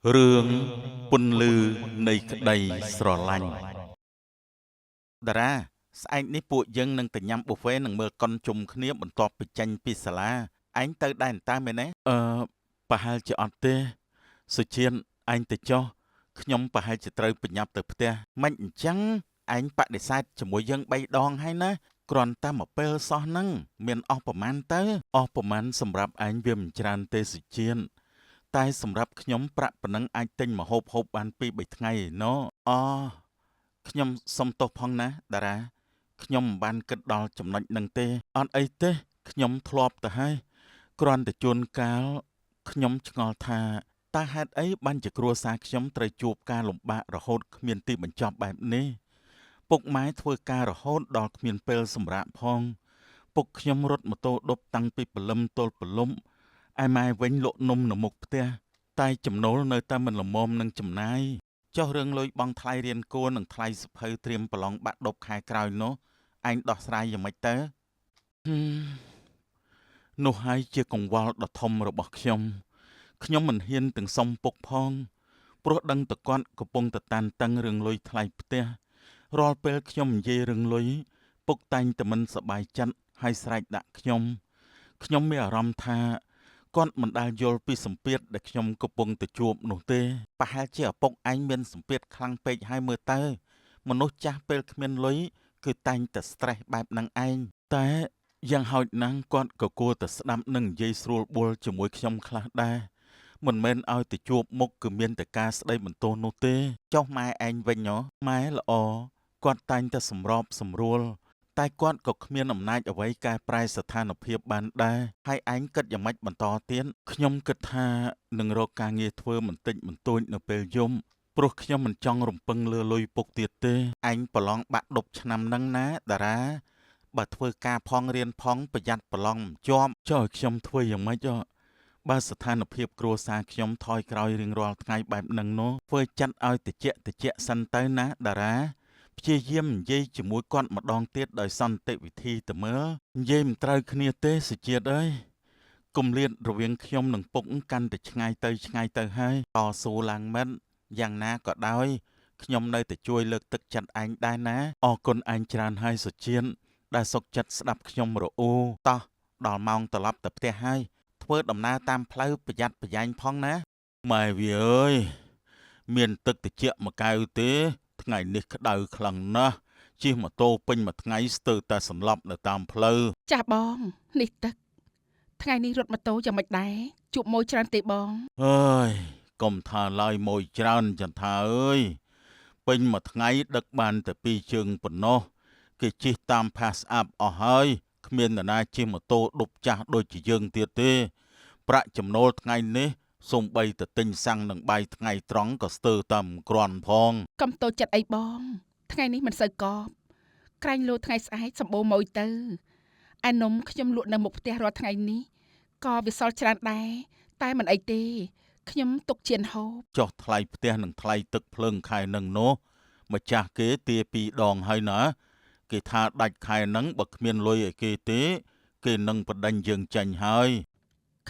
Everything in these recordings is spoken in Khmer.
រឿងពន្លឺនៃក្តីស្រឡាញ់តារាស្អែកនេះពួកយើងនឹងទៅញ៉ាំប៊ូហ្វេនិងមើលកុនជុំគ្នាបន្ទាប់ពីចេញពីសាលាឯងទៅដែរតើមែនទេអឺប្រហែលជាអត់ទេសុជាតិឯងទៅចុះខ្ញុំប្រហែលជាត្រូវប្រញាប់ទៅផ្ទះមិនអញ្ចឹងឯងបដិសេធជាមួយយើង3ដងហើយណាគ្រាន់តែមួយពេលសោះហ្នឹងមានអស់ប្រមាណទៅអស់ប្រមាណសម្រាប់ឯងវាមិនច្រើនទេសុជាតិ តែសម្រាប់ខ្ញុំប្រាក់ប៉ុណ្ណឹងអាចទិញម្ហូបហូបបានពីរបីថ្ងៃឯណោះអូខ្ញុំសុំទោសផងណាតារាខ្ញុំមិនបានគិតដល់ចំណុចហ្នឹងទេអត់អីទេខ្ញុំធ្លាប់ទៅហើយគ្រាន់តែជួនកាលខ្ញុំឆ្ងល់ថាតើហេតុអីបានជាគ្រួសារខ្ញុំត្រូវជួបការលំបាករហូតគ្មានទីបញ្ចប់បែបនេះពុកម៉ែធ្វើការរហូតដល់គ្មានពេលសម្រាកផងពុកខ្ញុំរត់ម៉ូតូដប់តាំងពីព្រលឹមទល់ព្រលំឯម៉ែវិញលក់នំនៅមុខផ្ទះ តែចំណូលនៅតែមិនល្មមនឹងចំណាយចុះរឿងលុយបង់ថ្លៃរៀនគួរនិងថ្លៃសៀវភៅត្រៀមប្រឡងបាក់ឌុបខែក្រោយនោះឯងដោះស្រាយយ៉ាងម៉េចទៅហឹមនោះហើយជាកង្វល់ដ៏ធំរបស់ខ្ញុំខ្ញុំមិនហ៊ានទាំងសុំពុកផងព្រោះដឹងតែគាត់កំពុងតែតានតឹងរឿងលុយថ្លៃផ្ទះរាល់ពេលខ្ញុំនិយាយរឿងលុយពុកតែងតែមិនសប្បាយចិត្តហើយស្រែកដាក់ខ្ញុំខ្ញុំមានអារម្មណ៍ថា គាត់មិនដែលយល់ពីសម្ពាធដែលខ្ញុំកំពុងតែជួបនោះទេប្រហែលជាឪពុកឯងមានសម្ពាធខ្លាំងពេកហើយមើលទៅមនុស្សចាស់ពេលគ្មានលុយគឺតែងតែ stress បែបហ្នឹងឯងតែយ៉ាងហោចណាស់គាត់ក៏គួរតែស្ដាប់និងនិយាយស្រួលបួលជាមួយខ្ញុំខ្លះដែរមិនមែនឲ្យទៅជួបមុខគឺមានតែការស្ដីបន្ទោសនោះទេចុះម៉ែឯងវិញហ៎ម៉ែល្អគាត់តែងតែសម្របសម្រួល តែគាត់ក៏គ្មានអំណាចអ្វីកែប្រែស្ថានភាពបានដែរហើយឯងគិតយ៉ាងម៉េចបន្តទៀតខ្ញុំគិតថានឹងរកការងារធ្វើបន្តិចបន្តួចនៅពេលយំព្រោះខ្ញុំមិនចង់រំពឹងលើលុយពុកទៀតទេឯងប្រឡងបាក់ឌុបឆ្នាំហ្នឹងណាតារាបើធ្វើការផងរៀនផងប្រយ័ត្នប្រឡងមិនជាប់ចុះឲ្យខ្ញុំធ្វើយ៉ាងម៉េចហ៎បើស្ថានភាពគ្រួសារខ្ញុំថយក្រោយរៀងរាល់ថ្ងៃបែបហ្នឹងនោះធ្វើចិត្តឲ្យតិចតិចសិនទៅណាតារា ព្យាយាមនិយាយជាមួយគាត់ម្ដងទៀតដោយសន្តិវិធីទៅមើលនិយាយមិនត្រូវគ្នាទេសុជាតិអើយគម្លាតរវាងខ្ញុំនិងពុកកាន់តែឆ្ងាយទៅឆ្ងាយទៅហើយតស៊ូឡើងមិនយ៉ាងណាក៏ដោយខ្ញុំនៅតែជួយលើកទឹកចិត្តឯងដែរណាអរគុណឯងច្រើនហើយសុជាតិដែលសុខចិត្តស្ដាប់ខ្ញុំរអ៊ូតោះដល់ម៉ោងត្រឡប់ទៅផ្ទះហើយធ្វើដំណើរតាមផ្លូវប្រយ័ត្នប្រយែងផងណាម៉ែវាអើយមានទឹកត្រជាក់មួយកែវទេ ថ្ងៃនេះក្តៅខ្លាំងណាស់ជិះម៉ូតូពេញមួយថ្ងៃស្ទើរតែសន្លប់នៅតាមផ្លូវ ចាស់បងនេះទឹកថ្ងៃនេះរត់ម៉ូតូយ៉ាងម៉េចដែរជួបម៉ួយច្រើនទេបង អើយកុំថាឡើយមួយច្រើនចន្ទថាអើយពេញមួយថ្ងៃដឹកបានតែពីរជើងប៉ុណ្ណោះគេជិះតាម pass up អស់ហើយគ្មាននរណាជិះម៉ូតូដប់ចាស់ដូចជាយើងទៀតទេ ប្រាក់ចំណូលថ្ងៃនេះសូម្បីតែទិញសាំងនឹងបាយថ្ងៃត្រង់ក៏ស្ទើរតែមិនគ្រាន់ផង កុំតូចចិត្តអីបង ថ្ងៃនេះមិនសូវកប់ក្រែងលោថ្ងៃស្អែកសម្បូរម៉ួយទៅឯនំខ្ញុំលក់នៅមុខផ្ទះរាល់ថ្ងៃនេះក៏វាសល់ច្រើនដែរតែមិនអីទេខ្ញុំទុកជៀនហូប ចុះថ្លៃផ្ទះនិងថ្លៃទឹកភ្លើងខែនឹងនោះម្ចាស់គេទាពីរដងហើយណាគេថាដាច់ខែនឹងបើគ្មានលុយឲ្យគេទេ គេនឹងប្តេញយើងចេញហើយ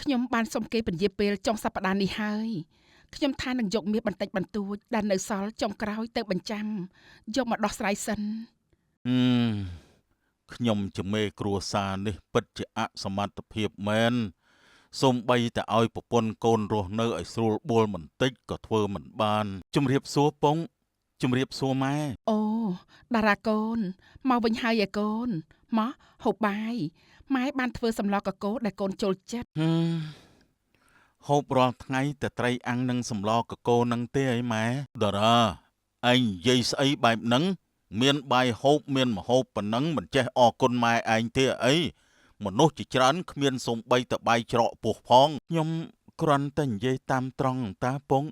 ខ្ញុំបានសុំគេពន្យាពេលចុងសប្តាហ៍នេះហើយខ្ញុំថានឹងយកមាសបន្តិចបន្តួចដែលនៅសល់ចុងក្រោយទៅបញ្ចាំយកមកដោះស្រាយសិន ហឹមខ្ញុំជាមេគ្រួសារនេះពិតជាអសមត្ថភាពមែនសូម្បីតែឲ្យប្រពន្ធកូនរស់នៅឲ្យស្រួលបួលបន្តិចក៏ធ្វើមិនបានជំរាបសួរពងជំរាបសួរម៉ែ អូតារាកូនមកវិញហើយឯកូនមកហូបបាយម៉ែបានធ្វើសម្លកកូរដែលកូនចូលចិត្ត ហឹមហូបរាល់ថ្ងៃតែត្រីអាំងនិងសម្លកកូរនឹងទេអីម៉ែតារាឯងនិយាយស្អីបែបហ្នឹងមានបាយហូបមានម្ហូបប៉ុណ្ណឹងមិនចេះអរគុណម៉ែឯងទេអីមនុស្សជាច្រើនគ្មានសូម្បីតែបាយច្រកពោះផងខ្ញុំគ្រាន់តែនិយាយតាមត្រង់តាពង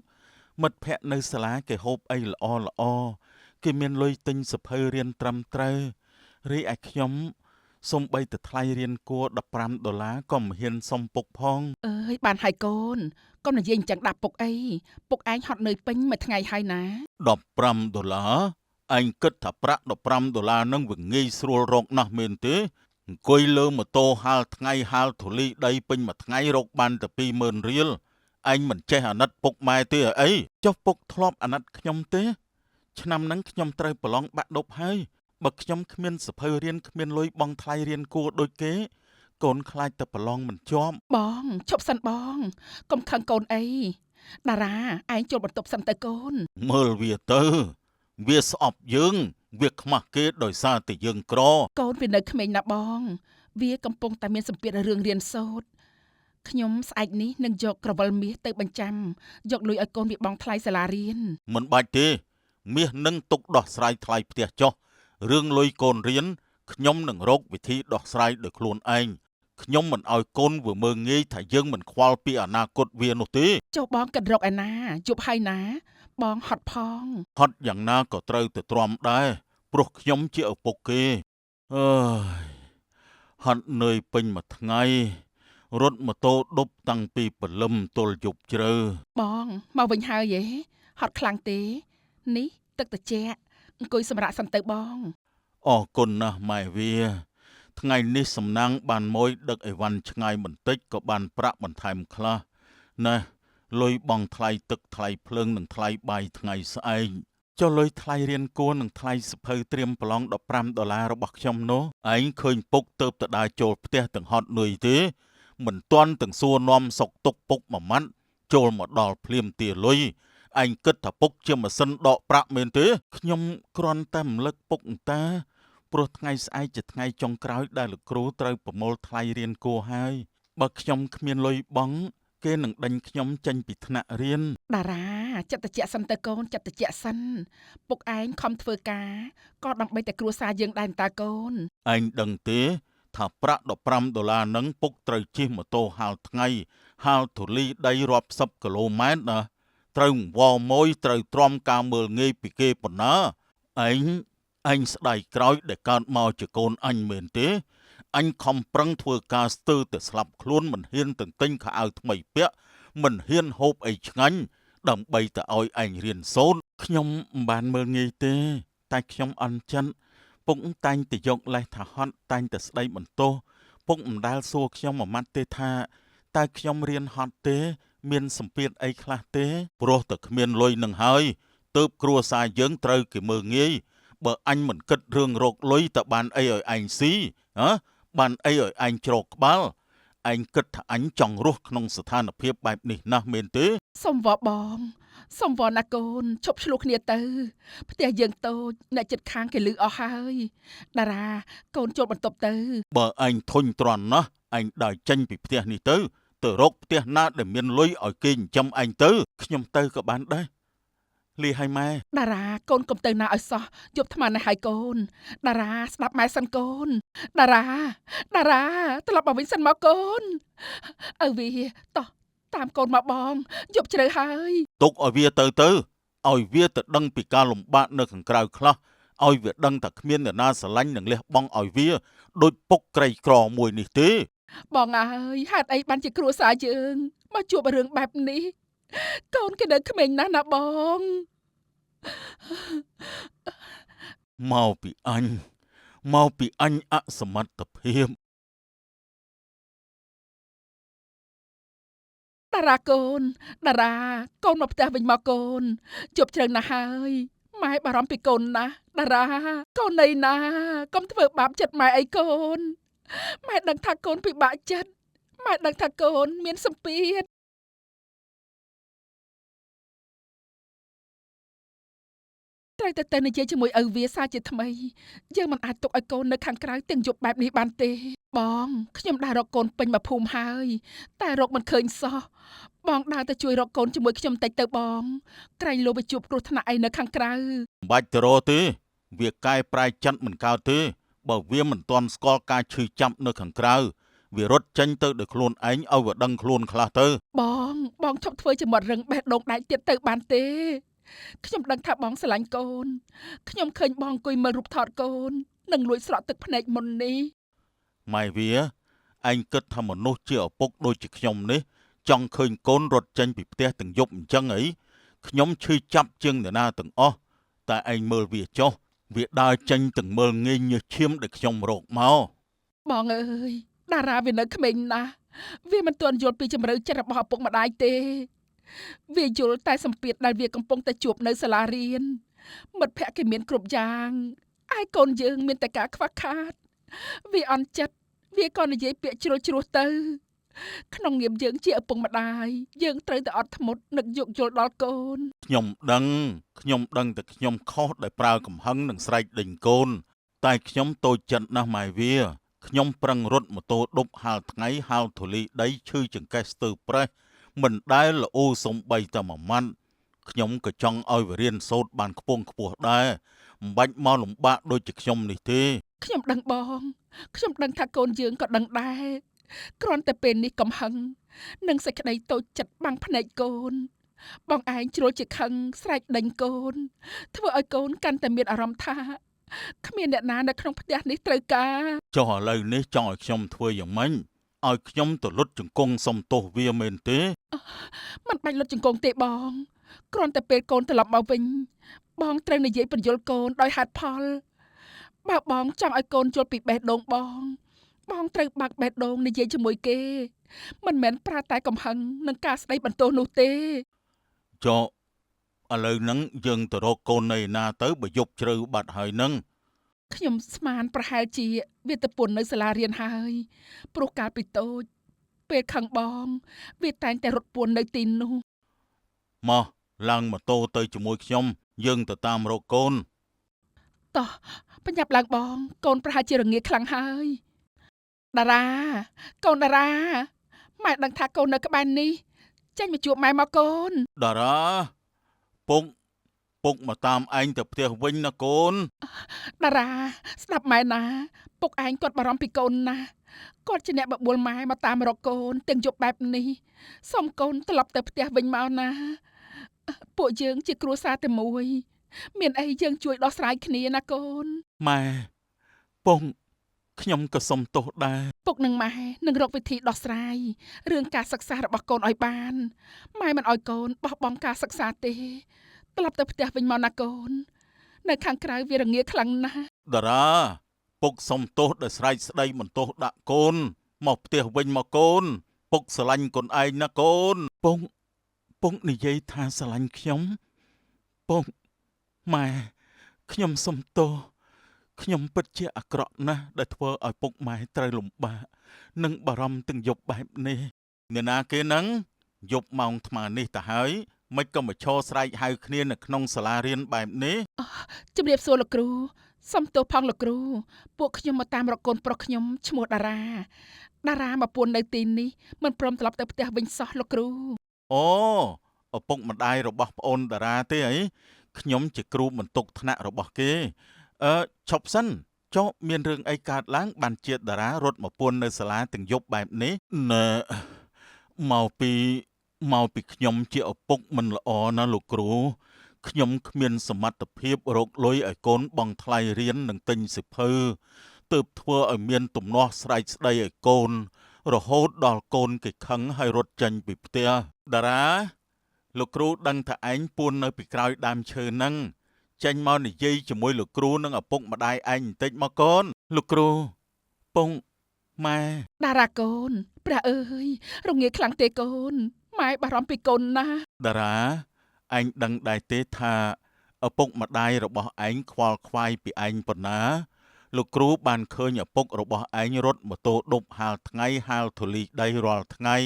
មិត្តភ័ក្តិនៅសាលាគេហូបអីល្អល្អគេមានលុយទិញសៀវភៅរៀនត្រឹមត្រូវរីឯខ្ញុំសូម្បីតែថ្លៃរៀនគួរ15ដុល្លារក៏មិនហ៊ានសុំពុកផង អើយបានហើយកូនកុំនិយាយអញ្ចឹងដាក់ពុកអីពុកឯងហត់នឿយពេញមួយថ្ងៃហើយណា 15ដុល្លារឯងគិតថាប្រាក់15ដុល្លារនឹងវាងាយស្រួលរកណាស់មែនទេអង្គុយលើម៉ូតូហាលថ្ងៃហាលធូលីដីពេញមួយថ្ងៃរកបានតែ20000រៀល ឯងមិនចេះអាណិតពុកម៉ែទេអីចុះពុកធ្លាប់អាណិតខ្ញុំទេឆ្នាំហ្នឹងខ្ញុំត្រូវប្រឡងបាក់ឌុបហើយបើខ្ញុំគ្មានសភៅរៀនគ្មានលុយបង់ថ្លៃរៀនគួរដូចគេកូនខ្លាចតែប្រឡងមិនជាប់ បងឈប់សិនបងកុំខឹងកូនអីតារាឯងចូលបន្ទប់សិនទៅកូន មើលវាទៅវាស្អប់យើងវាខ្មាស់គេដោយសារតែយើងក្រ កូនវានៅក្មេងណាស់បងវាកំពុងតែមានសម្ពាធរឿងរៀនសូត្រខ្ញុំស្អែកនេះនឹងយកក្រវិលមាសទៅបញ្ចាំយកលុយឲ្យកូនវាបង់ថ្លៃសាលារៀន មិនបាច់ទេមាសនឹងទុកដោះស្រាយថ្លៃផ្ទះចុះរឿងលុយកូនរៀនខ្ញុំនឹងរកវិធីដោះស្រាយដោយខ្លួនឯងខ្ញុំមិនឲ្យកូនវាមើងងាយថាយើងមិនខ្វល់ពីអនាគតវានោះទេ ចុះបងគិតរកឯណាយប់ហើយណាបងហត់ផង ហត់យ៉ាងណាក៏ត្រូវទៅទ្រាំដែរព្រោះខ្ញុំជាឪពុកគេអើយហត់នឿយពេញមួយថ្ងៃរត់ម៉ូតូដប់តាំងពីព្រលឹមទល់យប់ជ្រៅ បងមកវិញហើយហេហត់ខ្លាំងទេនេះទឹកត្រជាក់អង្គុយសម្រាកសិនទៅបង អរគុណណាស់ម៉ែវាថ្ងៃនេះសំណាងបានមួយដឹកអីវ៉ាន់ឆ្ងាយបន្តិចក៏បានប្រាក់បន្ថែមខ្លះណែលុយបង់ថ្លៃទឹកថ្លៃភ្លើងនិងថ្លៃបាយថ្ងៃស្អែកចុះលុយថ្លៃរៀនគួរនិងថ្លៃសភៅត្រៀមប្រឡង15ដុល្លាររបស់ខ្ញុំនោះឯងឃើញពុកទៅតដើរចូលផ្ទះទាំងហត់នឿយទេមិនទាន់ទាំងសួរនាំសុកទុកពុកមួយម៉ាត់ចូលមកដល់ភ្លាមទាលុយឯងគិតថាពុកជាម៉ាស៊ីនដកប្រាក់មែនទេខ្ញុំគ្រាន់តែរំលឹកពុកអន្តាព្រោះថ្ងៃស្អែកជាថ្ងៃចុងក្រោយដែលលោកគ្រូត្រូវប្រមូលថ្លៃរៀនគួរហើយបើខ្ញុំគ្មានលុយបង់គេនឹងដេញខ្ញុំចេញពីថ្នាក់រៀន តារាចិត្តត្រជាក់សិនទៅកូនចិត្តត្រជាក់សិនពុកឯងខំធ្វើការក៏ដើម្បីតែគ្រួសារយើងដែរតាកូន ឯងដឹងទេថាប្រាក់15ដុល្លារនឹងពុកត្រូវជិះម៉ូតូហាលថ្ងៃហាលធូលីដីរាប់សិបគីឡូម៉ែត្រណាត្រូវវល់មួយត្រូវទ្រាំការមើលងាយពីគេប៉ុណ្ណាឯងឯងស្ដាយក្រោយដែលកើតមកជាកូនអញមែនទេអញខំប្រឹងធ្វើការស្ទើរតែស្លាប់ខ្លួនមិនហ៊ានទិញខោអាវថ្មីពាក់មិនហ៊ានហូបអីឆ្ងាញ់ដើម្បីតែឲ្យឯងរៀនសូត្រខ្ញុំមិនបានមើលងាយទេតែខ្ញុំអន់ចិត្តពុកតែងតែយកលេសថាហត់តែងតែស្ដីបន្ទោសពុកមិនដែលសួរខ្ញុំមួយម៉ាត់ទេថាតើខ្ញុំរៀនហត់ទេមានសម្ពាធអីខ្លះទេព្រោះតែគ្មានលុយនឹងហើយទើបគ្រួសារយើងត្រូវគេមើលងាយបើអញមិនគិតរឿងរកលុយតើបានអីឲ្យឯងស៊ីហ៎បានអីឲ្យឯងជ្រកក្បាលឯងគិតថាអញចង់រស់ក្នុងស្ថានភាពបែបនេះណាស់មែនទេ សុំវបងសុំវណាកូនឈប់ឆ្លោះគ្នាទៅផ្ទះយើងតូចអ្នកចិត្តខាងគេលឺអស់ហើយតារាកូនចូលបន្ទប់ទៅ បើឯងធុញទ្រាន់ណាស់ឯងដើរចេញពីផ្ទះនេះទៅទៅរកផ្ទះណាដែលមានលុយឲ្យគេចិញ្ចឹមឯងទៅខ្ញុំទៅក៏បានដែរលីឲ្យម៉ែ តារាកូនកុំទៅណាឲ្យសោះយប់ថ្មនេះហើយកូនតារាស្ដាប់ម៉ែសិនកូនតារាតារាត្រឡប់មកវិញសិនមកកូនឪវាតោះតាមកូនមកបងយប់ជ្រៅហើយ ទុកឲ្យវាទៅទៅឲ្យវាទៅដឹងពីការលំបាកនៅខាងក្រៅខ្លះឲ្យវាដឹងថាគ្មានអ្នកណាស្រឡាញ់និងលះបង់ឲ្យវាដូចពុកក្រីក្រមួយនេះទេ បងអើយហេតុអីបានជាគ្រួសារយើងមកជួបរឿងបែបនេះកូនគេនៅក្មេងណាស់ណាបង មកពីអញមកពីអញអសមត្ថភាព តារាកូនតារាកូនមកផ្ទះវិញមកកូនជប់ជ្រៅណាស់ហើយម៉ែបារម្ភពីកូនណាស់តារាកូនណីណាកុំធ្វើបាបចិត្តម៉ែអីកូនម៉ែដឹងថាកូនពិបាកចិត្តម៉ែដឹងថាកូនមានសម្ពាធត្រូវតែទៅនិយាយជាមួយឪវាសាជាថ្មីយើងមិនអាចទុកឲ្យកូននៅខាងក្រៅទាំងយប់បែបនេះបានទេបងខ្ញុំដើររកកូនពេញមួយភូមិហើយតែរកមិនឃើញសោះបងដើរទៅជួយរកកូនជាមួយខ្ញុំតិចទៅបងក្រែងលោไปជួបគ្រោះថ្នាក់អីនៅខាងក្រៅ មិនបាច់ទៅរកទេវាកែប្រែចិត្តមិនកើតទេបើវាមិនទាន់ស្គាល់ការឈឺចាប់នៅខាងក្រៅវារត់ចេញទៅដោយខ្លួនឯងឲ្យវាដឹងខ្លួនខ្លះទៅ បងបងឈប់ធ្វើជាមាត់រឹងបេះដូងដែកទៀតទៅបានទេខ្ញុំដឹងថាបងស្រឡាញ់កូនខ្ញុំឃើញបងអង្គុយមើលរូបថតកូននិងលួចស្រក់ទឹកភ្នែកមុននេះ ម៉ែវាឯងគិតថាមនុស្សជាឪពុកដូចជាខ្ញុំនេះចង់ឃើញកូនរត់ចេញពីផ្ទះទាំងយប់អញ្ចឹងអីខ្ញុំឈឺចាប់ជាងនរណាទាំងអស់តែឯងមើលវាចុះវាដើរចេញទាំងមើលងាយញើសឈាមដែលខ្ញុំរកមក បងអើយតារាវានៅក្មេងណាស់វាមិនទាន់យល់ពីជំរឿចិត្តរបស់ឪពុកម្ដាយទេ វាយល់តែសម្ពាធដែលវាកំពុងតែជួបនៅសាលារៀនមិត្តភក្តិគេមានគ្រប់យ៉ាងឯកូនយើងមានតែការខ្វះខាតវាអន់ចិត្តវាក៏និយាយពាក្យជ្រុលជ្រោះទៅក្នុងនាមយើងជាឪពុកម្ដាយយើងត្រូវតែអត់ធ្មត់នឹកយោគយល់ដល់កូនខ្ញុំដឹងតែខ្ញុំខុសដែលប្រើកំហឹងនិងស្រែកដេញកូនតែខ្ញុំតូចចិត្តណាស់ម៉ែវាខ្ញុំប្រឹងរត់ម៉ូតូដប់ហាលថ្ងៃហាលធូលីដីឈឺចង្កេះស្ទើប្រេះមិនដែលល្អូសំបីតែមួយម៉ាត់ខ្ញុំក៏ចង់ឲ្យវារៀនសូត្របានខ្ពង់ខ្ពស់ដែរមិនបាច់មកលំបាកដូចជាខ្ញុំនេះទេខ្ញុំដឹងបងខ្ញុំដឹងថាកូនយើងក៏ដឹងដែរគ្រាន់តែពេលនេះកំហឹងនិងសេចក្តីតូចចិត្តបាំងភ្នែកកូនបងឯងជ្រុលជាខឹងស្រែកដេញកូនធ្វើឲ្យកូនកាន់តែមានអារម្មណ៍ថាគ្មានអ្នកណានៅក្នុងផ្ទះនេះត្រូវការចុះឥឡូវនេះចង់ឲ្យខ្ញុំធ្វើយ៉ាងម៉េចឲ្យខ្ញុំទៅលុតជង្គង់សុំទោសវាមែនទេមិនបាច់លុតជង្គង់ទេបងគ្រាន់តែពេលកូនត្រឡប់មកវិញបងត្រូវនិយាយពន្យល់កូនដោយហេតុផលបើបងចង់ឲ្យកូនយល់ពីបេះដូងបងបងត្រូវបើកបេះដូងនិយាយជាមួយគេមិនមែនប្រើតែកំហឹងនិងការស្ដីបន្ទោសនោះទេចុះឥឡូវហ្នឹងយើងទៅរកកូននៅណាទៅបើយប់ជ្រៅបាត់ហើយហ្នឹងខ្ញុំស្មានប្រហែលជាវាទៅពុននៅសាលារៀនហើយព្រោះកាលពីតូចពេលខឹងបងវាតែងតែរត់ពួននៅទីនោះមកឡើងម៉ូតូទៅជាមួយខ្ញុំយើងទៅតាមរកកូនតោះបញ្ញាប់ឡើងបងកូនប្រហែលជារងាខ្លាំងហើយតារាកូនតារាម៉ែដឹងថាកូននៅក្បែរនេះចេញមកជួបម៉ែមកកូនតារាពុកមកតាមឯងទៅផ្ទះវិញណាកូនតារាស្ដាប់ម៉ែណាពុកឯងគាត់បារម្ភពីកូនណាគាត់ជាអ្នកបបួលម៉ែមកតាមរកកូនទាំងយប់បែបនេះសូមកូនត្រឡប់ទៅផ្ទះវិញមកណាពួកយើងជាគ្រួសារតែមួយមានអីយើងជួយដោះស្រាយគ្នាណាកូនម៉ែពុកខ្ញុំក៏សុំទោសដែរពុកនិងម៉ែនឹងរកវិធីដោះស្រាយរឿងការសិក្សារបស់កូនឲ្យបានម៉ែមិនឲ្យកូនបោះបង់ការសិក្សាទេត្រឡប់ទៅផ្ទះវិញមកណាកូននៅខាងក្រៅវារងាខ្លាំងណាស់តារាពុកសុំទោសដែលស្រែកស្ដីបន្ទោសដាក់កូនមកផ្ទះវិញមកកូនពុកស្រឡាញ់កូនឯងណាកូនពុកនិយាយថាស្រឡាញ់ខ្ញុំពុកម៉ែខ្ញុំសុំទោសខ្ញុំពិតជាអាក្រក់ណាស់ដែលធ្វើឲ្យពុកម៉ែត្រូវលំបាកនិងបារម្ភទាំងយប់បែបនេះអ្នកណាគេនឹងយប់ម៉ោងថ្មនេះទៅហើយមិនក៏មកឈរស្រែកហៅគ្នានៅក្នុងសាលារៀនបែបនេះជំរាបសួរលោកគ្រូសុំទោសផងលោកគ្រូពួកខ្ញុំមកតាមរកកូនប្រុសខ្ញុំឈ្មោះតារាតារាមកពួននៅទីនេះមិនព្រមត្រឡប់ទៅផ្ទះវិញសោះលោកគ្រូអូឪពុកម្ដាយរបស់ប្អូនតារាទេអីខ្ញុំជាគ្រូបន្ទុកថ្នាក់របស់គេឈប់សិនចុះមានរឿងអីកើតឡើងបានជាតារារត់មកពួននៅសាលាទាំងយប់បែបនេះណែមកពីខ្ញុំជាឪពុកមិនល្អណាលោកគ្រូខ្ញុំគ្មានសមត្ថភាពរកលុយឲ្យកូនបង់ថ្លៃរៀននិងទិញសៀវភៅទើបធ្វើឲ្យមានទំនាស់ស្រែកស្ដីឲ្យកូនរហូតដល់កូនគេខឹងហើយរត់ចេញពីផ្ទះតារាលោកគ្រូដឹងថាឯងពួននៅពីក្រោយដើមឈើហ្នឹងចេញមកនិយាយជាមួយលោកគ្រូនិងឪពុកម្ដាយឯងបន្តិចមកកូនលោកគ្រូពងម៉ែតារាកូនព្រះអើយរងាខ្លាំងទេកូនម៉ែបារម្ភពីកូនណាតារាឯងដឹងដែរទេថាឪពុកម្ដាយរបស់ឯងខ្វល់ខ្វាយពីឯងប៉ុណ្ណាលោកគ្រូបានឃើញឪពុករបស់ឯងរត់ម៉ូតូដប់ហាលថ្ងៃហាលធូលីដីរាល់ថ្ងៃ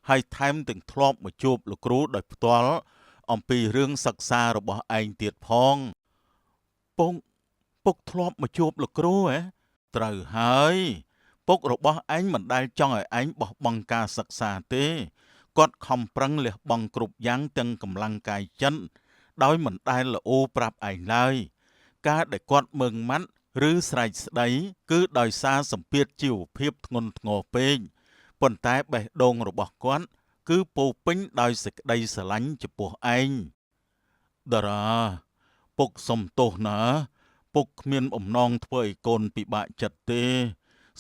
ហើយថែមទាំងធ្លាប់មកជួបលោកគ្រូដោយផ្ទាល់អំពីរឿងសិក្សារបស់ឯងទៀតផងពុកធ្លាប់មកជួបលោកគ្រូហ៎ត្រូវហើយពុករបស់ឯងមិនដែលចង់ឲ្យឯងបោះបង់ការសិក្សាទេគាត់ខំប្រឹងលះបង់គ្រប់យ៉ាងទាំងកម្លាំងកាយចិត្តដោយមិនដែលល្អប្រាប់ឯងឡើយការដែលគាត់មើងម៉ាត់ឬស្រែកស្ដីគឺដោយសារសម្ពាធជីវភាពធ្ងន់ធ្ងរពេកប៉ុន្តែបេះដូងរបស់គាត់គឺពោពេញដោយសេចក្តីស្រឡាញ់ចំពោះឯងតារាពុកសុំទោសណាពុកគ្មានបំណងធ្វើឲ្យកូនពិបាកចិត្តទេ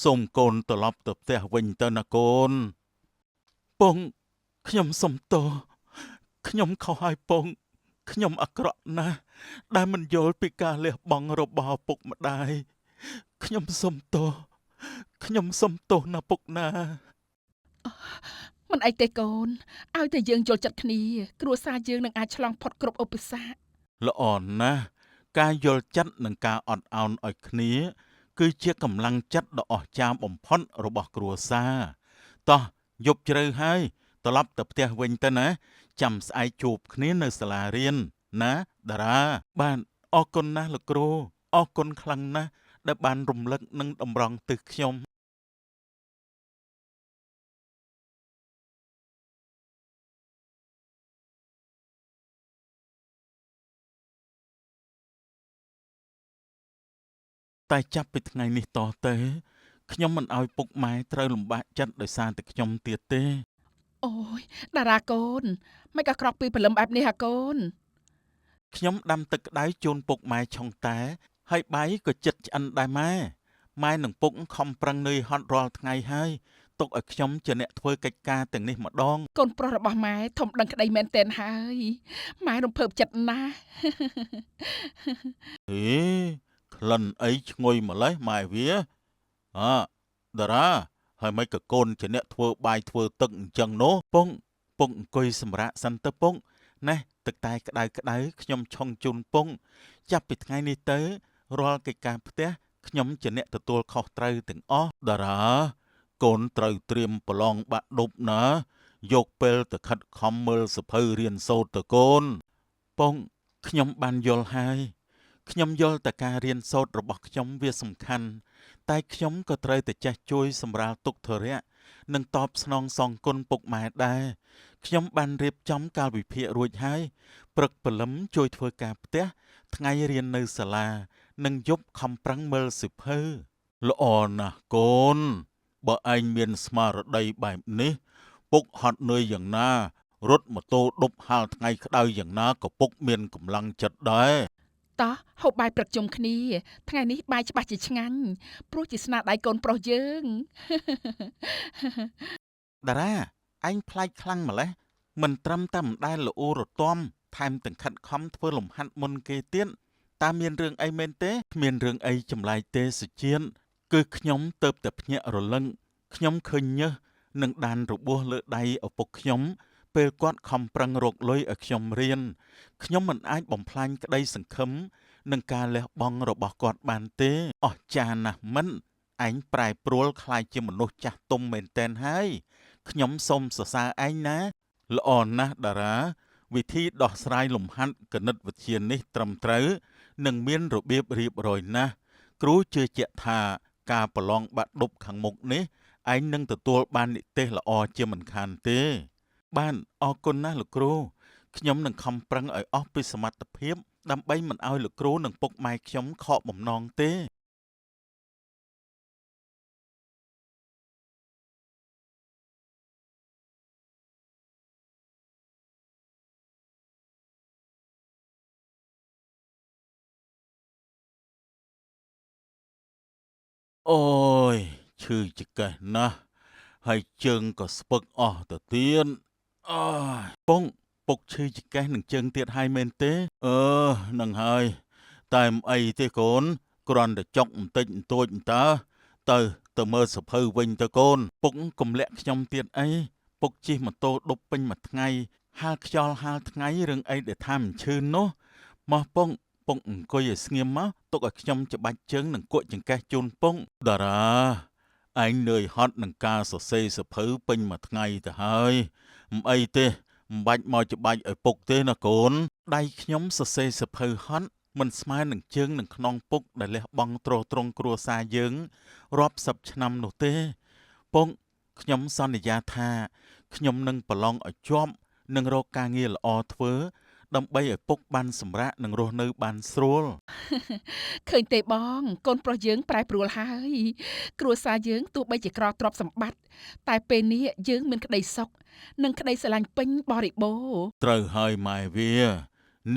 សូមកូនត្រឡប់ទៅផ្ទះវិញទៅណាកូនពងខ្ញុំសុំទោសខ្ញុំខុសហើយពងខ្ញុំអាក្រក់ណាស់ដែលមិនយល់ពីការលះបង់របស់ឪពុកម្ដាយខ្ញុំសុំទោសខ្ញុំសុំទោសណាពុកណា ម មិនអីទេកូនឲ្យតែយើងយល់ចិត្តគ្នាគ្រួសារយើងនឹងអាចឆ្លងផុតគ្រប់ឧបសគ្គ ល្អណាស់ការយល់ចិត្តនិងការអត់ឱនឲ្យគ្នា គឺជាកម្លាំងចិត្តដ៏អស្ចារ្យបំផុតរបស់គ្រួសារតោះយប់ជ្រៅហើយត្រឡប់ទៅផ្ទះវិញទៅណាចាំស្អែកជួបគ្នានៅសាលារៀនណាតារាបាទអរគុណណាស់លោកគ្រូអរគុណខ្លាំងណាស់ដែលបានរំលឹកនិងតម្រង់ទិសខ្ញុំ តែចាប់ពីថ្ងៃនេះតទៅខ្ញុំមិនឲ្យពុកម៉ែត្រូវលំបាកចិត្តដោយសារតែខ្ញុំទៀតទេ អូយតារាកូនមិនក៏ក្រកពីព្រលឹមបែបនេះហ่ะកូន ខ្ញុំដាំទឹកក្តៅជូនពុកម៉ែឆុងតែហើយបាយក៏ចិត្តឆ្អិនដែរម៉ែម៉ែនិងពុកខំប្រឹងនឿយហត់រាល់ថ្ងៃហើយទុកឲ្យខ្ញុំជាអ្នកធ្វើកិច្ចការទាំងនេះម្ដង កូនប្រុសរបស់ម៉ែធំដឹងក្តីមែនទែនហើយម៉ែរំភើបចិត្តណាស់ ហេក្លិនអីឈ្ងុយម្លេះម៉ែវាអើតារាហើយមិនក៏កូនជាអ្នកធ្វើបាយធ្វើទឹកអញ្ចឹងនោះពងពងអង្គុយសម្រាកសិនទៅពងណែទឹកតែក្តៅក្តៅខ្ញុំឆុងជូនពងចាប់ពីថ្ងៃនេះទៅរាល់កិច្ចការផ្ទះខ្ញុំជាអ្នកទទួលខុសត្រូវទាំងអស់តារាកូនត្រូវត្រៀមប្រឡងបាក់ឌុបណាយកពេលទៅខិតខំមើលសភៅរៀនសូត្រទៅកូនពងខ្ញុំបានយល់ហើយខ្ញុំយល់តែការរៀនសូត្ររបស់ខ្ញុំវាសំខាន់តែខ្ញុំក៏ត្រូវតែចេះជួយសម្រាលទុក្ខធរៈនិងតបស្នងសងគុណពុកម៉ែដែរខ្ញុំបានរៀបចំកាលវិភាគរួចហើយព្រឹកព្រលឹមជួយធ្វើការផ្ទះថ្ងៃរៀននៅសាលានិងយប់ខំប្រឹងមើលសៀវភៅល្អណាស់កូនបើឯងមានស្មារតីបែបនេះពុកហត់នឿយយ៉ាងណារត់ម៉ូតូដប់ហាលថ្ងៃក្តៅយ៉ាងណាក៏ពុកមានកម្លាំងចិត្តដែរ តោះហូបបាយព្រឹកជុំគ្នាថ្ងៃនេះបាយច្បាស់ជាឆ្ងាញ់ព្រោះជាស្នាដៃកូនប្រុសយើង តារាឯងប្លែកខ្លាំងម្ល៉េះមិនត្រឹមតែមិនដែលល្អូរទាំថែមទាំងខិតខំធ្វើលំហាត់មុនគេទៀតតើមានរឿងអីមែនទេគ្មានរឿងអីចម្លែកទេសុជាតិគឺខ្ញុំទៅតែភ្ញាក់រលឹងខ្ញុំឃើញញើសនិងដានរបួសលើដៃឪពុកខ្ញុំពេលគាត់ខំប្រឹងរកលុយឲ្យខ្ញុំរៀនខ្ញុំមិនអាចបំផ្លាញក្តីសង្ឃឹមនិងការលះបង់របស់គាត់បានទេអស្ចារ្យណាស់មិនឯងប្រែប្រួលក្លាយជាមនុស្សចាស់ទុំមែនទែនហើយខ្ញុំសូមសរសើរឯងណាល្អណាស់តារាវិធីដោះស្រាយលំហាត់គណិតវិទ្យានេះត្រឹមត្រូវនិងមានរបៀបរៀបរយណាស់គ្រូជឿជាក់ថាការប្រឡងបាក់ឌុបខាងមុខនេះឯងនឹងទទួលបាននិទ្ទេសល្អជាមិនខានទេបានអរគុណណាស់លោកគ្រូខ្ញុំនឹងខំប្រឹងឲ្យអស់ពីសមត្ថភាពដើម្បីមិនឲ្យលោកគ្រូនិងពុកម៉ែខ្ញុំខកបំណងទេអូយឈឺចង្កេះណាស់ហើយជើងក៏ស្ពឹកអស់ទៅទៀតអើយពងពុកឈឺចង្កេះនឹងជើងទៀតហើយមែនទេអឺនឹងហើយតែមិនអីទេកូនគ្រាន់តែចុកបន្តិចបន្តួចតើទៅមើលសភៅវិញទៅកូនពុកកុំលាក់ខ្ញុំទៀតអីពុកជិះម៉ូតូដប់ពេញមួយថ្ងៃហាលខ្យល់ហាលថ្ងៃរឿងអីដែលថាមិនឈឺនោះមកពងពុកអង្គុយឲ្យស្ងៀមមកទុកឲ្យខ្ញុំច្បាច់ជើងនិងគក់ចង្កេះជូនពងតារាឯងនឿយហត់នឹងការសរសេរសភៅពេញមួយថ្ងៃទៅហើយមិនអីទេមិនបាច់មកច្បាច់ឲ្យពុកទេណាកូនដៃខ្ញុំសរសេរសភៅហត់មិនស្មើនឹងជើងនឹងខ្នងពុកដែលលះបង់ទ្រទ្រង់គ្រួសារយើងរាប់សិបឆ្នាំនោះទេពងខ្ញុំសន្យាថាខ្ញុំនឹងប្រឡងឲ្យជាប់និងរកការងារល្អធ្វើដើម្បីឲ្យពុកបានសម្រាកនិងរស់នៅបានស្រួល ឃើញទេបងកូនប្រុសយើងប្រែប្រួលហើយគ្រួសារយើងទោះបីជាក្រទ្រព្យសម្បត្តិតែពេលនេះយើងមានក្តីសុខនិងក្តីស្រឡាញ់ពេញបរិបូរណ៍ ត្រូវហើយម៉ែវា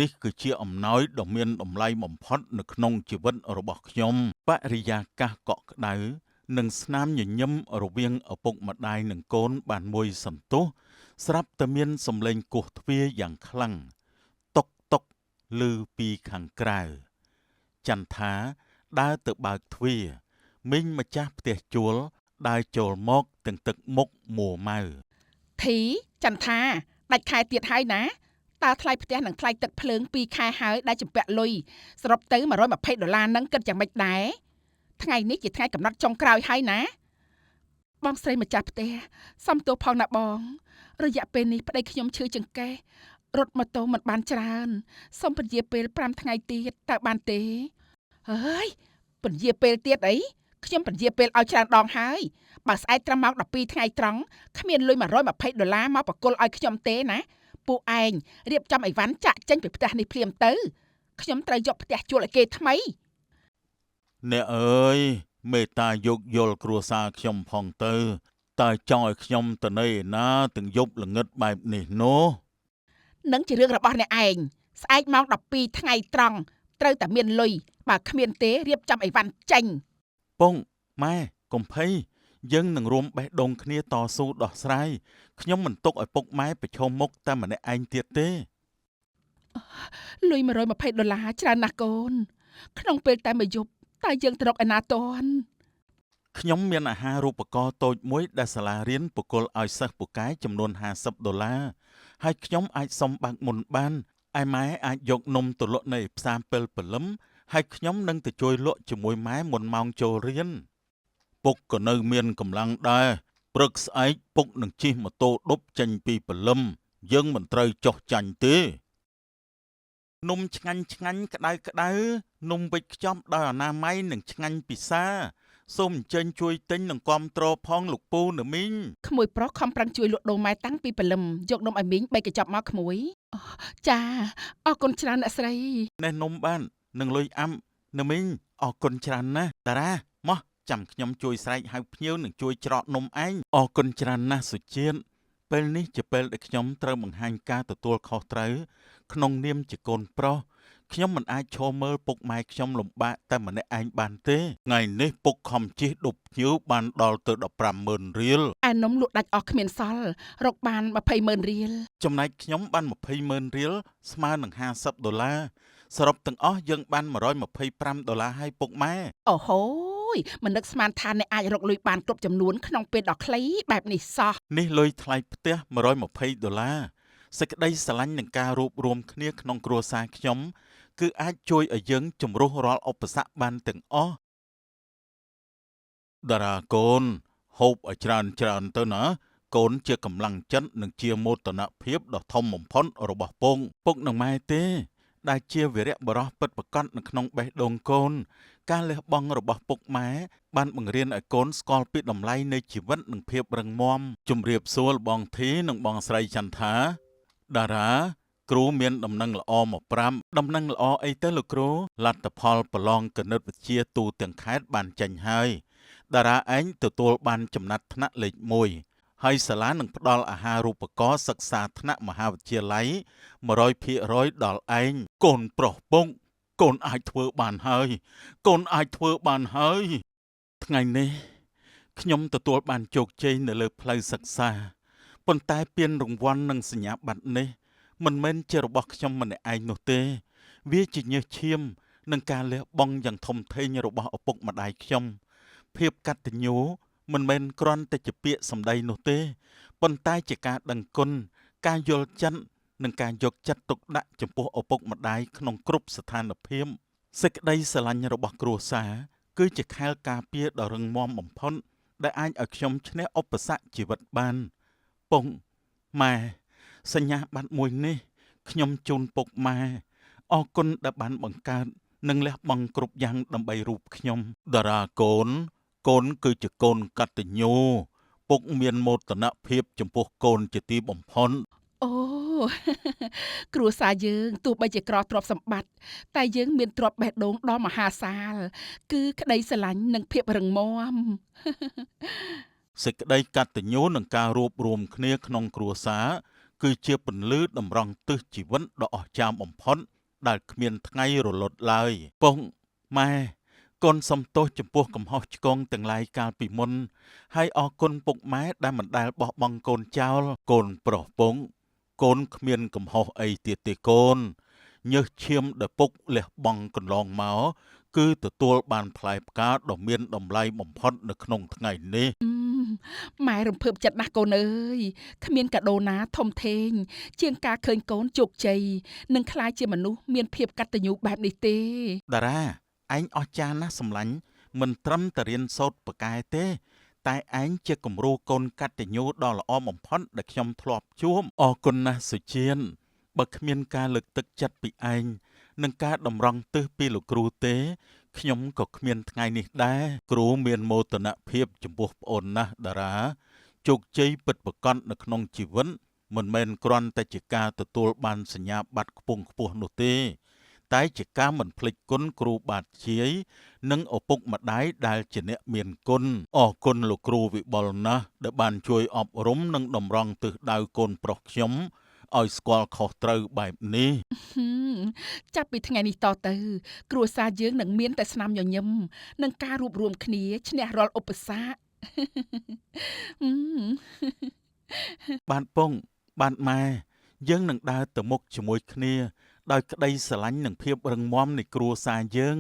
នេះគឺជាអំណោយដ៏មានតម្លៃបំផុតនៅក្នុងជីវិតរបស់ខ្ញុំបរិយាកាសកក់ក្ដៅនិងស្នាមញញឹមរវាងឪពុកម្ដាយនិងកូនបានមួយសន្ទុះស្រាប់តែមានសំឡេងគោះទ្វារយ៉ាងខ្លាំងតុកតុកឮពីខាងក្រៅចន្ទថាដើរទៅបើកទ្វារមីងម្ចាស់ផ្ទះជួលដើរចូលមកទាំងទឹកមុខមួម៉ៅ ធីចន្ទថាដាច់ខែទៀតហើយណាតើថ្លៃផ្ទះនិងថ្លៃទឹកភ្លើង2ខែហើយដែលជំពាក់លុយសរុបទៅ120ដុល្លារនឹងគិតយ៉ាងម៉េចដែរថ្ងៃនេះជាថ្ងៃកំណត់ចុងក្រោយហើយណាបងស្រីម្ចាស់ផ្ទះសុំទោសផងណាបងរយៈពេលនេះប្តីខ្ញុំឈឺចង្កេះរត់ម៉ូតូមិនបានច្រើនសូមពន្យាពេល5ថ្ងៃទៀតតើបានទេហើយពន្យាពេលទៀតអីខ្ញុំពន្យាពេលឲ្យច្រើនដងហើយបើស្អែកត្រឹមម៉ោង12ថ្ងៃត្រង់គ្មានលុយ120ដុល្លារមកប្រគល់ឲ្យខ្ញុំទេណាពួកឯងរៀបចំអីវ៉ាន់ចាក់ចេញពីផ្ទះនេះភ្លាមទៅខ្ញុំត្រូវយកផ្ទះជួលឲ្យគេថ្មីអ្នកអើយមេត្តាយោគយល់គ្រួសារខ្ញុំផងទៅតើចង់ឲ្យខ្ញុំទៅនៅឯណាទាំងយប់ល្ងឹតបែបនេះនោះនឹងជារឿងរបស់អ្នកឯងស្អែកម៉ោង12ថ្ងៃត្រង់ត្រូវតែមានលុយបើគ្មានទេរៀបចំអីវ៉ាន់ចេញពងម៉ែកុំភ័យយើងនឹងរួមបេះដូងគ្នាតស៊ូដោះស្រាយខ្ញុំមិនទុកឲ្យពុកម៉ែប្រឈមមុខតែម្នាក់ឯងទៀតទេលុយ120ដុល្លារច្រើនណាស់កូនក្នុងពេលតែមួយយប់តើយើងទៅរកឯណាទាន់ខ្ញុំមានអាហារូបករណ៍តូចមួយដែលសាលារៀនប្រគល់ឲ្យសិស្សពូកែចំនួន50ដុល្លារហើយខ្ញុំអាចសុំបើកមុនបានឯម៉ែអាចយកនំទៅលក់នៅផ្សារពេលព្រលឹមហើយខ្ញុំនឹងទៅជួយលក់ជាមួយម៉ែមុនម៉ោងចូលរៀនពុកក៏នៅមានកម្លាំងដែរព្រឹកស្អែកពុកនឹងជិះម៉ូតូឌុបចេញពីព្រលឹមយើងមិនត្រូវចុះចាញ់ទេនំឆ្ងាញ់ឆ្ងាញ់ក្តៅក្តៅនំវិចខ្ចប់ដោយអនាម័យនិងឆ្ងាញ់ពិសាសូមអញ្ជើញជួយទិញនិងគាំទ្រផងលោកពូនៅមីងក្មួយប្រុសខំប្រឹងជួយលក់ដូងម៉ែតាំងពីព្រលឹមយកនំឲ្យមីង3កញ្ចប់មកក្មួយចាអរគុណច្រើនអ្នកស្រីនេះនំបាននឹងលុយអាំនៅមីងអរគុណច្រើនណាស់តារាមកចាំខ្ញុំជួយស្រែកហៅភ្ញៀវនិងជួយច្រកនំឯងអរគុណច្រើនណាស់សុជាតិពេលនេះជាពេលដែលខ្ញុំត្រូវបង្ហាញការទទួលខុសត្រូវក្នុងនាមជាកូនប្រុសខ្ញុំមិនអាចឈរមើលពុកម៉ែខ្ញុំលំបាកតែម្នាក់ឯងបានទេថ្ងៃនេះពុកខំជិះដប់ភ្ញៀវបានដល់ទៅ150,000រៀលឯនំលក់ដាច់អស់គ្មានសល់រកបាន20,000រៀលចំណែកខ្ញុំបាន20,000រៀលស្មើនឹង50ដុល្លារសរុបទាំងអស់យើងបាន125ដុល្លារហើយពុកម៉ែអូហូយមិននឹកស្មានថាអ្នកអាចរកលុយបានគ្រប់ចំនួនក្នុងពេលដ៏ខ្លីបែបនេះសោះនេះលុយថ្លៃផ្ទះ120ដុល្លារសេចក្តីស្រឡាញ់នឹងការរួបរวมគ្នាក្នុងគ្រួសារខ្ញុំគឺអាចជួយឲ្យយើងជំរុះរាល់ឧបសគ្គបានទាំងអស់តារាកូនហូបឲ្យច្រើនច្រើនទៅណាកូនជាកម្លាំងចិត្តនិងជាមោទនភាពដ៏ធំបំផុតរបស់ពងពុកនិងម៉ែទេដែលជាវីរៈបុរសពិតប្រាកដនៅក្នុងបេះដូងកូនការលះបង់របស់ពុកម៉ែបានបង្រៀនឲ្យកូនស្គាល់ពីតម្លៃនៃជីវិតនិងភាពរឹងមាំជំរាបសួរបងធីនិងបងស្រីចន្ទថាតារាគ្រូមានដំណឹងល្អមកប្រាប់ដំណឹងល្អអីទៅលោកគ្រូលទ្ធផលប្រឡងគណិតវិទ្យាទូទាំងខេត្តបានចេញហើយតារាឯងទទួលបានចំណាត់ថ្នាក់លេខ1ហើយសាលានឹងផ្ដល់អាហារូបករណ៍សិក្សាថ្នាក់មហាវិទ្យាល័យ 100% ដល់ឯងកូនប្រុសពងកូនអាចធ្វើបានហើយកូនអាចធ្វើបានហើយថ្ងៃនេះខ្ញុំទទួលបានជោគជ័យនៅលើផ្លូវសិក្សាប៉ុន្តែពានរង្វាន់និងសញ្ញាបត្រនេះមិនមែនជារបស់ខ្ញុំម្នាក់ឯងនោះទេវាជាញើសឈាមនិងការលះបង់យ៉ាងធំធេងរបស់ឪពុកម្ដាយខ្ញុំភាពកតញ្ញូមិនមែនគ្រាន់តែជាពាក្យសម្ដីនោះទេប៉ុន្តែជាការដឹងគុណការយល់ចិត្តនិងការយកចិត្តទុកដាក់ចំពោះឪពុកម្ដាយក្នុងគ្រប់ស្ថានភាពសេចក្តីស្រឡាញ់របស់គ្រួសារគឺជាខែលការពារដ៏រឹងមាំបំផុតដែលអាចឲ្យខ្ញុំឈ្នះឧបសគ្គជីវិតបានពងម៉ែសញ្ញាបត្រមួយនេះខ្ញុំជូនពុកម៉ែអរគុណដែលបានបង្កើតនិងលះបង់គ្រប់យ៉ាងដើម្បីរូបខ្ញុំតារាកូនកូនគឺជាកូនកតញ្ញូពុកមានមោទនភាពចំពោះកូនជាទីបំផុតអូគ្រួសារយើងទោះបីជាក្រទ្រព្យសម្បត្តិតែយើងមានទ្រព្យបេះដូងដ៏មហាសាលគឺក្តីស្រឡាញ់និងភាពរឹងមាំសេចក្តីកតញ្ញូនិងការរួបរวมគ្នាក្នុងគ្រួសារគឺជាពន្លឺតម្រង់ទិសជីវិតដ៏អស្ចារ្យបំផុតដែលគ្មានថ្ងៃរលត់ឡើយពងម៉ែកូនសុំទោសចំពោះកំហុសឆ្គងទាំងឡាយកាលពីមុនហើយអរគុណពុកម៉ែដែលមិនដែលបោះបង់កូនចោលកូនប្រុសពងកូនគ្មានកំហុសអីទៀតទេកូនញើសឈាមដែលពុកលះបង់កន្លងមក គឺទទួលបានផ្លែផ្កាដ៏មានតម្លៃបំផុតនៅក្នុងថ្ងៃនេះ អឺម៉ែរំភើបចិត្តណាស់កូនអើយគ្មានកាដូណាធំធេង ជាងការឃើញកូនជោគជ័យនិងក្លាយជាមនុស្សមានភាពកតញ្ញូបែបនេះទេ តារាឯងអស្ចារ្យណាស់សម្លាញ់មិនត្រឹមតែរៀនសូត្រពូកែទេ តែឯងជាគំរូកូនកតញ្ញូដ៏ល្អបំផុតដែលខ្ញុំធ្លាប់ជួបអរគុណណាស់សុជាតិបើគ្មានការលើកទឹកចិត្តពីឯងនិងការតម្រង់ទិសពីលោកគ្រូទេខ្ញុំក៏គ្មានថ្ងៃនេះដែរគ្រូមានមោទនភាពចំពោះប្អូនណាស់តារាជោគជ័យពិតប្រាកដនៅក្នុងជីវិតមិនមែនគ្រាន់តែជាការទទួលបានសញ្ញាបត្រខ្ពង់ខ្ពស់នោះទេ តែជាការមិនភ្លេចគុណគ្រូបាទជាយនិងឪពុកម្ដាយដែលជាអ្នកមានគុណអរគុណលោកគ្រូវិបុលណាស់ដែលបានជួយអប់រំនិងតម្រង់ទិសដៅកូនប្រុសខ្ញុំឲ្យស្គាល់ខុសត្រូវបែបនេះ ហឹមចាប់ពីថ្ងៃនេះតទៅ គ្រួសារយើងនឹងមានតែស្នាមញញឹមនិងការរួបរวมគ្នាឈ្នះរាល់ឧបសគ្គ ហឹម បាទពងបាទម៉ែយើងនឹងដើរទៅមុខជាមួយគ្នា ដោយក្តីស្រឡាញ់និងភាពរឹងមាំនៃគ្រួសារយើង